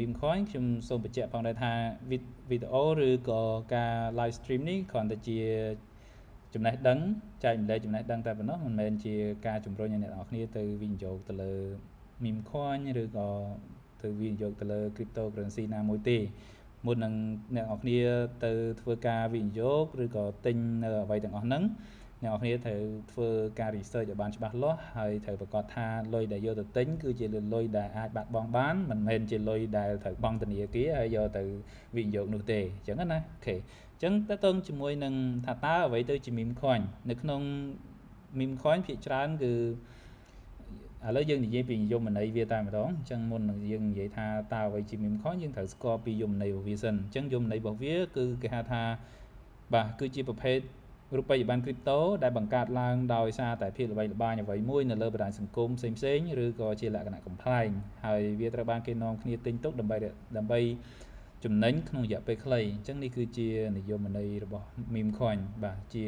meme coin ខ្ញុំសូមបញ្ជាក់ផងដែរថាវីដេអូឬក៏ការ live stream នេះគ្រាន់តែជាចំណេះដឹងចែករំលែកចំណេះដឹងតែប៉ុណ្ណោះមិនមែនជាការជំរុញឲ្យអ្នកទាំងអស់គ្នាទៅវិនិយោគទៅលើ meme coin ឬក៏ទៅវិនិយោគទៅលើ cryptocurrency ណាមួយទេ។មុននឹងអ្នកទាំងអស់គ្នាទៅធ្វើការវិនិយោគឬក៏ទិញនៅអ្វីទាំងអស់ហ្នឹងអ្នកទាំងអស់គ្នាត្រូវធ្វើការ research ឲ្យបានច្បាស់លាស់ហើយត្រូវប្រាកដថាលុយដែលយកទៅទិញគឺជាលុយដែលអាចបាត់បង់បានមិនមែនជាលុយដែលត្រូវបង់ធនាគារហើយយកទៅវិនិយោគនោះទេអញ្ចឹងណា OK អញ្ចឹងតើតើជាមួយនឹងថាតើអ្វីទៅជា meme coin? នៅក្នុង meme coin ភាគច្រើនគឺឥឡូវយើងនិយាយពីនិយមន័យវាតែម្ដងអញ្ចឹងមុននឹងយើងនិយាយថាតើអ្វីជា meme coin យើងត្រូវស្គាល់ពីនិយមន័យរបស់វាសិនអញ្ចឹងនិយមន័យរបស់វាគឺគេហៅថាបាទគឺជាប្រភេទរូបិយប័ណ្ណ crypto ដែលបង្កើតឡើងដោយសារតែភាពល្បីល្បាញអ្វីមួយនៅលើបណ្ដាញសង្គមផ្សេងៗឬក៏ជាលក្ខណៈកំប្លែងហើយវាត្រូវបានគេនាំគ្នាទិញទុកដើម្បីដើម្បីចំណេញក្នុងរយៈពេលខ្លីអញ្ចឹងនេះគឺជានិយមន័យរបស់ meme coin បាទជា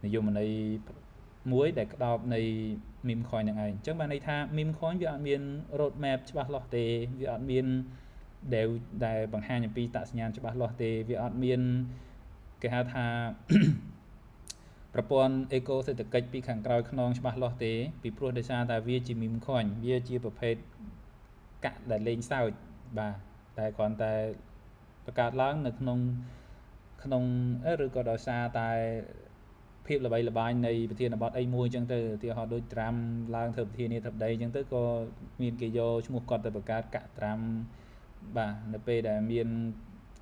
និយមន័យមួយដែលក្តោបនៃ meme coin ហ្នឹងឯងអញ្ចឹងបានន័យថា meme coin វាអត់មាន road map ច្បាស់លាស់ទេវាអត់មានដែលដែលបង្ហាញអំពីអត្តសញ្ញាណច្បាស់លាស់ទេវាអត់មានគេហៅថាប្រព័ន្ធអេកូសេដ្ឋកិច្ចពីខាងក្រោយខ្នងច្បាស់លាស់ទេពីព្រោះដោយសារតែវាជា meme coin វាជាប្រភេទកាក់ដែលលេងសើចបាទតែគ្រាន់តែបង្កើតឡើងនៅក្នុងក្នុងឬក៏ដោយសារតែភាពល្បីល្បាញនៃប្រធានបទអីមួយអញ្ចឹងទៅឧទាហរណ៍ដូចត្រាំឡើងធ្វើប្រធានាធិបតីអញ្ចឹងទៅក៏មានគេយកឈ្មោះគាត់ទៅបង្កើតកាក់ត្រាំបាទនៅពេលដែលមាន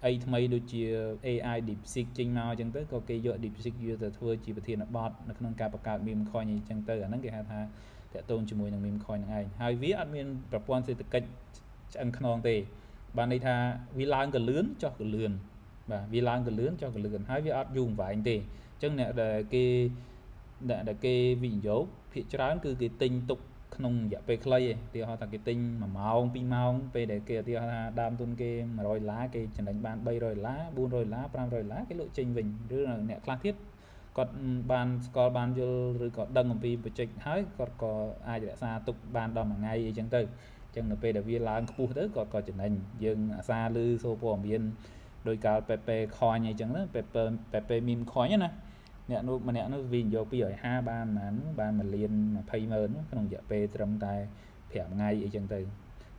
អីថ្មីដូចជា AI DeepSeek ចេញមកអញ្ចឹងទៅក៏គេយក DeepSeek យកទៅធ្វើជាប្រធានបទនៅក្នុងការបង្កើត meme coin អញ្ចឹងទៅអាហ្នឹងគេហៅថាតាក់ទងជាមួយនឹង meme coin ហ្នឹងឯងហើយវាអត់មានប្រព័ន្ធសេដ្ឋកិច្ចឆ្អឹងខ្នងទេបានន័យថាវាឡើងក៏លឿនចុះក៏លឿនបាទវាឡើងក៏លឿនចុះក៏លឿនហើយវាអត់យូរអង្វែងទេអញ្ចឹងអ្នកដែលគេវិនិយោគភាគច្រើនគឺគេទិញទុកក្នុងរយៈពេលខ្លីឯងឧទាហរណ៍ថាគេទិញ1ម៉ោង2ម៉ោងពេលដែលគេឧទាហរណ៍ថាដើមទុនគេ100ដុល្លារគេចំណេញបាន300ដុល្លារ400ដុល្លារ500ដុល្លារគេលក់ចេញវិញឬអ្នកខ្លះទៀតគាត់បានស្គាល់បានយល់ឬក៏ដឹងអំពី project ហើយគាត់ក៏អាចរក្សាទុកបានដល់មួយថ្ងៃអីចឹងទៅអញ្ចឹងនៅពេលដែលវាឡើងខ្ពស់ទៅគាត់ក៏ចំណេញយើងអាសាឮសូព័ត៌មានដោយកាល Pepe coin អីចឹងទៅ Pepe Pepe meme coin ណាអ្នកនោះម្នាក់នោះវិនិយោគ250បានប៉ុន្មានបាន1លាន20ម៉ឺនក្នុងរយៈពេលត្រឹមតែ5ថ្ងៃអីចឹងទៅ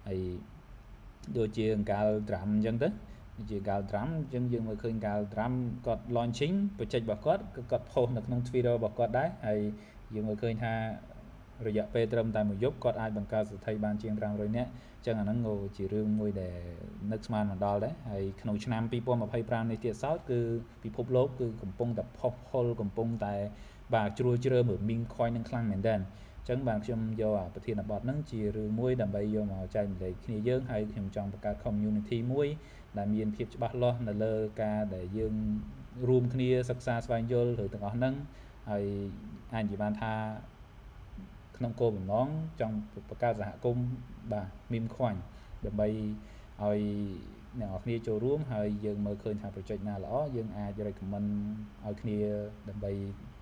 ហើយដូចជាកាល drum អញ្ចឹងទៅជាកាល drum អញ្ចឹងយើងមើលឃើញកាល drum គាត់ launching project របស់គាត់គឺគាត់ post នៅក្នុង Twitter របស់គាត់ដែរហើយយើងមើលឃើញថារយៈពេលត្រឹមតែមួយយប់គាត់អាចបង្កើតសេដ្ឋីបានជាង500នាក់អញ្ចឹងអាហ្នឹងក៏ជារឿងមួយដែលនឹកស្មានមិនដល់ដែរហើយក្នុងឆ្នាំ2025នេះទៀតសោតគឺពិភពលោកគឺកំពុងតែផុសផុលកំពុងតែបាទជ្រួលជ្រើមើល meme coin នឹងខ្លាំងមែនទែនអញ្ចឹងបាទខ្ញុំយកអាប្រធានបទហ្នឹងជារឿងមួយដើម្បីយកមកចែករំលែកគ្នាយើងហើយខ្ញុំចង់បង្កើត community មួយដែលមានភាពច្បាស់លាស់នៅលើការដែលយើងរួមគ្នាសិក្សាស្វែងយល់រឿងទាំងអស់ហ្នឹងហើយអាចនិយាយបានថាក្នុងគោលបំណងចង់បង្កើតសហគមន៍បាទ meme coin ដើម្បីឲ្យអ្នកទាំងអស់គ្នាចូលរួមហើយយើងមើលឃើញថា project ណាល្អយើងអាច recommend ឲ្យគ្នាដើម្បី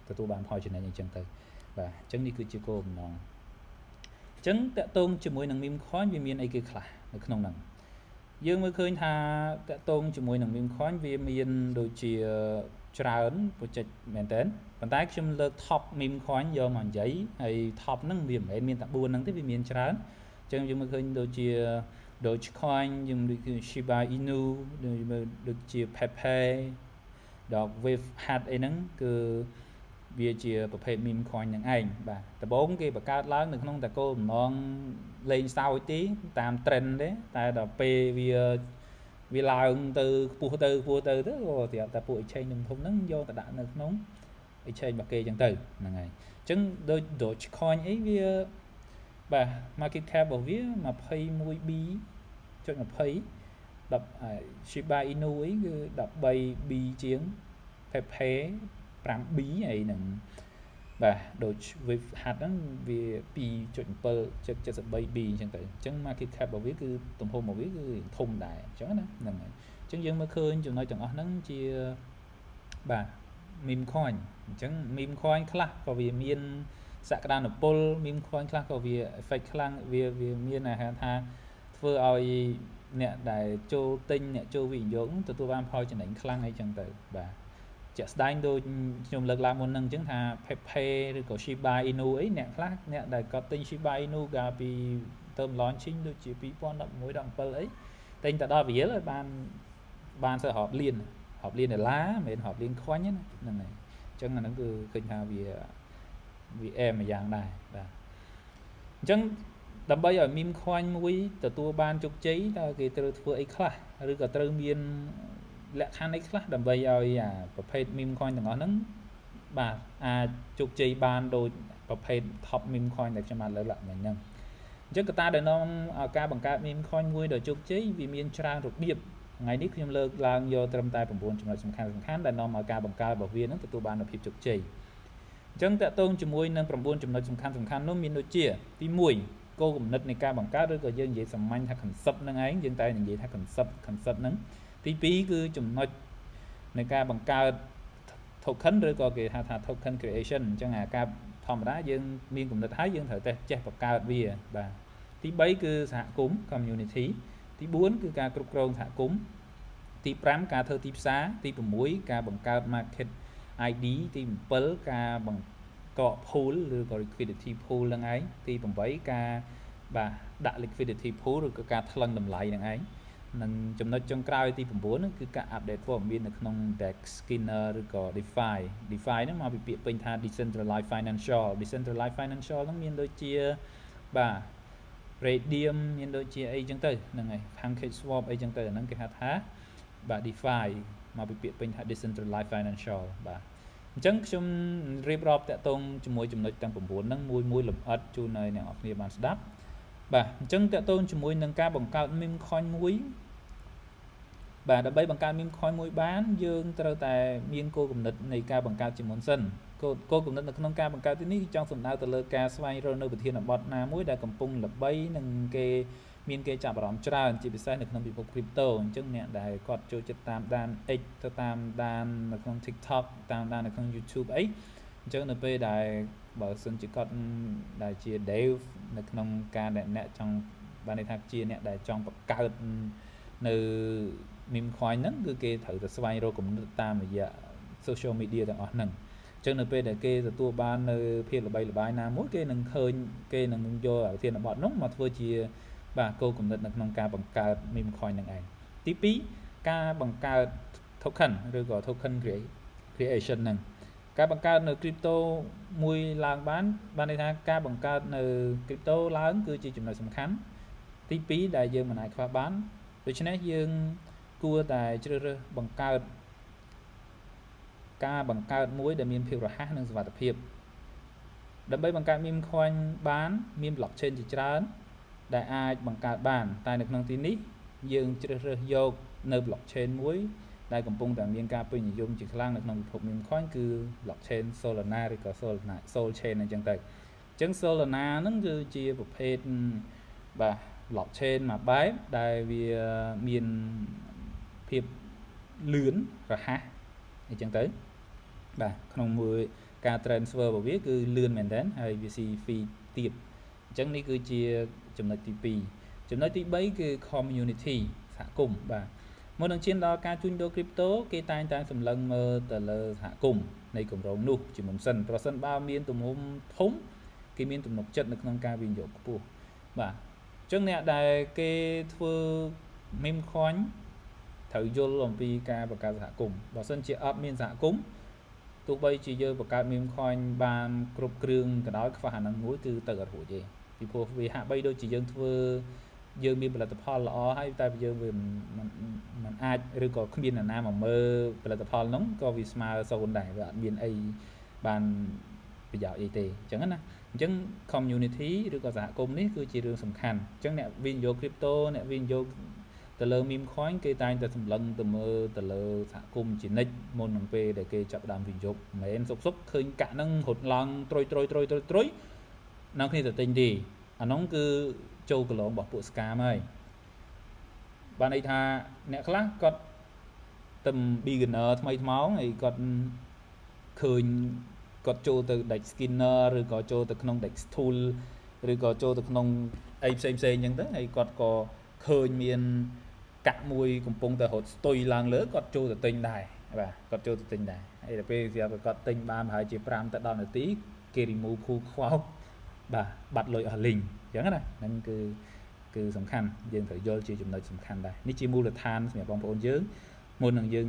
ទទួលបានផលចំណេញអញ្ចឹងទៅបាទអញ្ចឹងនេះគឺជាគោលបំណងអញ្ចឹងតាក់ទងជាមួយនឹង meme coin វាមានអីគេខ្លះនៅក្នុងហ្នឹងយើងមើលឃើញថាតាក់ទងជាមួយនឹង meme coin វាមានដូចជាច្រើន project មែនតើប៉ុន្តែខ្ញុំលើក top meme coin យកមកនិយាយហើយ top ហ្នឹងវាមិនមែនមានតែ4ហ្នឹងទេវាមានច្រើនអញ្ចឹងយើងមើលឃើញដូចជា Dogecoin យើងដូចជា Shiba Inu ដូចជា Pepe Dog with Hat អីហ្នឹងគឺវាជាប្រភេទ meme coin នឹងឯងបាទដំបូងគេបង្កើតឡើងនៅក្នុងតកូលបំណងលេងសើចទេតាម trend ទេតែដល់ពេលវាវាឡើងទៅខ្ពស់ទៅខ្ពស់ទៅទៅក៏ស្រាប់តែពួក exchange ធំៗហ្នឹងយកទៅដាក់នៅក្នុង exchange របស់គេអញ្ចឹងទៅហ្នឹងហើយអញ្ចឹងដូច Dogecoin អីវាបាទ market cap របស់វា 21B ចុច20 10 Shiba Inu អីគឺ 13B ជាង Pepe 5B អីហ្នឹងបាទដូច with hat ហ្នឹងវា2.7 73B អញ្ចឹងទៅអញ្ចឹង market cap របស់វាគឺទំហំរបស់វាគឺធំដែរអញ្ចឹងណាហ្នឹងហើយអញ្ចឹងយើងមើលឃើញចំណុចទាំងអស់ហ្នឹងជាបាទ meme coin អញ្ចឹង meme coin ខ្លះក៏វាមានសក្តានុពល meme coin ខ្លះក៏វា effect ខ្លាំងវាវាមានហៅថាធ្វើឲ្យ អ្នកដែលចូលទិញអ្នកចូលវិនិយោគទទួលបានផលចំណេញខ្លាំងអីចឹងទៅបាទជាក់ស្ដែងដូចខ្ញុំលើកឡើងមុនហ្នឹងអញ្ចឹងថា Pepe ឬក៏ Shiba Inu អីអ្នកខ្លះអ្នកដែលគាត់ទិញ Shiba Inu កាលពីទៅ launching ដូចជា2016 17អីទិញទៅដល់រៀលហើយបានបានសើរាប់លានរាប់លានដុល្លារមិនមែនរាប់លាន coin ណាហ្នឹងហើយអញ្ចឹងអាហ្នឹងគឺឃើញថាវាវាអែមមួយយ៉ាងដែរបាទអញ្ចឹងដើម្បីឲ្យ meme coin មួយទទួលបានជោគជ័យតើគេត្រូវធ្វើអីខ្លះឬក៏ត្រូវមានលក្ខខណ្ឌអីខ្លះដើម្បីឲ្យអាប្រភេទ meme coin ទាំងអស់ហ្នឹងបាទអាចជោគជ័យបានដូចប្រភេទ top meme coin ដែលខ្ញុំបានលើកឡើងមិញហ្នឹងអញ្ចឹងកត្តាដែលនាំការបង្កើត meme coin មួយដ៏ជោគជ័យវាមានច្រើនរបៀបថ្ងៃនេះខ្ញុំលើកឡើងយកត្រឹមតែ9ចំណុចសំខាន់សំខាន់ដែលនាំឲ្យការបង្កើតរបស់វានឹងទទួលបាននូវភាពជោគជ័យអញ្ចឹងតកតងជាមួយនឹង9ចំណុចសំខាន់សំខាន់នោះមានដូចជាទី1គោលគំនិតនៃការបង្កើតឬក៏យើងនិយាយសាមញ្ញថា concept ហ្នឹងឯងយើងតែនិយាយថា concept concept ហ្នឹងទី2គឺចំណុចនៃការបង្កើត token ឬក៏គេហៅថា token creation អញ្ចឹងអាការធម្មតាយើងមានគំនិតហើយយើងត្រូវតែចេះបង្កើតវាបាទទី3គឺសហគមន៍ community ទី4គឺការគ្រប់គ្រងសហគមន៍ទី5ការធ្វើទីផ្សារទី6ការបង្កើត market ID ទី7ការបង្កក pool ឬក៏ liquidity pool ហ្នឹងឯងទី8ការបាទដាក់ liquidity pool ឬក៏ការថ្លឹងតម្លៃហ្នឹងឯងនិងចំណុចចុងក្រោយទី9ហ្នឹងគឺការ update ព័ត៌មាននៅក្នុង DEX Screener ឬក៏ DeFi DeFi ហ្នឹងមកពីពាក្យពេញថា Decentralized Financial Decentralized Financial ហ្នឹងមានដូចជាបាទ Raydium មានដូចជាអីចឹងទៅហ្នឹងហើយ Pancake Swap អីចឹងទៅអាហ្នឹងគេហៅថាបាទ DeFi មកពីពាក្យពេញថា Decentralized Financial បាទអញ្ចឹងខ្ញុំរៀបរាប់តាក់ទងជាមួយចំណុចទាំង9ហ្នឹងមួយមួយលម្អិតជូនឲ្យអ្នកនរគ្នាបានស្ដាប់បាទអញ្ចឹងតាក់ទងជាមួយនឹងការបង្កើត meme coin មួយបាទដើម្បីបង្កើត meme coin មួយបានយើងត្រូវតែមានគោលគំនិតនៃការបង្កើតជាមុនសិនគោលគោលគំនិតនៅក្នុងការបង្កើតទីនេះចង់សំដៅទៅលើការស្វែងរកនៅប្រធានបទណាមួយដែលកំពុងល្បីនិងគេមានគេចាប់អារម្មណ៍ច្រើនជាពិសេសនៅក្នុងពិភព crypto អញ្ចឹងអ្នកដែលគាត់ចូលចិត្តតាមដាន X ទៅតាមដាននៅក្នុង TikTok តាមដាននៅក្នុង YouTube អីអញ្ចឹងនៅពេលដែលបើសិនជាគាត់ដែលជា dev នៅក្នុងការដែលអ្នកចង់បានន័យថាជាអ្នកដែលចង់បង្កើតនៅ meme coin ហ្នឹងគឺគេត្រូវតែស្វែងរកគំនិតតាមរយៈ social media ទាំងអស់ហ្នឹងអញ្ចឹងនៅពេលដែលគេទទួលបាននៅភាពល្បីល្បាញណាមួយគេនឹងឃើញគេនឹងយកប្រធានបទនោះមកធ្វើជាបាទគោលគំនិតនៅក្នុងការបង្កើត meme coin ហ្នឹងឯងទី2ការបង្កើត token ឬក៏ token creation ហ្នឹងការបង្កើតនៅ crypto មួយឡើងបានបានន័យថាការបង្កើតនៅ crypto ឡើងគឺជាចំណុចសំខាន់ទី2ដែលយើងមិនអាចខ្វះបានដូច្នេះយើងគួរតែជ្រើសរើសបង្កើតការបង្កើតមួយដែលមានភាពរហ័សនិងសុវត្ថិភាពដើម្បីបង្កើត meme coin បានមាន blockchain ជាច្រើនដែលអាចបង្កើតបានតែនៅក្នុងទីនេះយើងជ្រើសរើសយកនៅ blockchain មួយដែលកំពុងតែមានការពេញនិយមជាខ្លាំងនៅក្នុងពិភព meme coin គឺ blockchain Solana ឬក៏ Solana Sol Chain អញ្ចឹងទៅអញ្ចឹង Solana ហ្នឹងគឺជាប្រភេទបាទ blockchain មួយបែបដែលវាមានភាពលឿនរហ័សអញ្ចឹងទៅបាទក្នុងមួយការ transfer របស់វាគឺលឿនមែនតើហើយវាស៊ី fee ទាបអញ្ចឹងនេះគឺជាចំណុចទី2ចំណុចទី3គឺ community សហគមន៍បាទមុននឹងឈានដល់ការជួញដូរ crypto គេតែងតែសម្លឹងមើលទៅលើសហគមន៍នៃគម្រោងនោះជាមុនសិនប្រសិនបើមានទំហំធំគេមានទំនុកចិត្តនៅក្នុងការវិនិយោគខ្ពស់បាទអញ្ចឹងអ្នកដែលគេធ្វើ meme coin ត្រូវយល់អំពីការបង្កើតសហគមន៍បើសិនជាអត់មានសហគមន៍ទោះបីជាយើងបង្កើត meme coin បានគ្រប់គ្រឿងក៏ដោយខ្វះអានឹងមួយគឺទៅអត់រួចទេពីព្រោះវាហាក់បីដូចជាយើងធ្វើយើងមានផលិតផលល្អហើយតែយើងវាមិនមិនអាចឬក៏គ្មាននរណាមកមើលផលិតផលនោះក៏វាស្មើសូន្យដែរវាអត់មានអីបានប្រយោជន៍អីទេអញ្ចឹងណាអញ្ចឹង community ឬក៏សហគមន៍នេះគឺជារឿងសំខាន់អញ្ចឹងអ្នកវិនិយោគ crypto អ្នកវិនិយោគទៅលើ meme coin គេតែងតែសម្លឹងទៅមើលទៅលើសហគមន៍ជានិច្ចមុននឹងពេលដែលគេចាប់ផ្ដើមវិនិយោគមិនមែនសុកសុកឃើញកាក់ហ្នឹងរត់ឡើងត្រុយត្រុយត្រុយត្រុយត្រុយនៅគ្នាទៅទិញទេអានោះគឺចូលកន្លងរបស់ពួក scam ហើយបានន័យថាអ្នកខ្លះគាត់ទៅ beginner ថ្មីថ្មោងហើយគាត់ឃើញគាត់ចូលទៅ DEX Screener ឬក៏ចូលទៅក្នុង DEX Tool ឬក៏ចូលទៅក្នុងអីផ្សេងផ្សេងអញ្ចឹងទៅហើយគាត់ក៏ឃើញមាន កាក់មួយកំពុងតែរត់ស្ទុយឡើងលើគាត់ចូលទៅទិញដែរបាទគាត់ចូលទៅទិញដែរហើយដល់ពេលស្រាប់តែគាត់ទិញបានប្រហែលជា5ទៅ10នាទីគេ remove pool ខ្វោកបាទបាត់លុយអស់លីងអញ្ចឹងណាហ្នឹងគឺគឺសំខាន់យើងត្រូវយល់ជាចំណុចសំខាន់ដែរនេះជាមូលដ្ឋានសម្រាប់បងប្អូនយើងមុននឹងយើង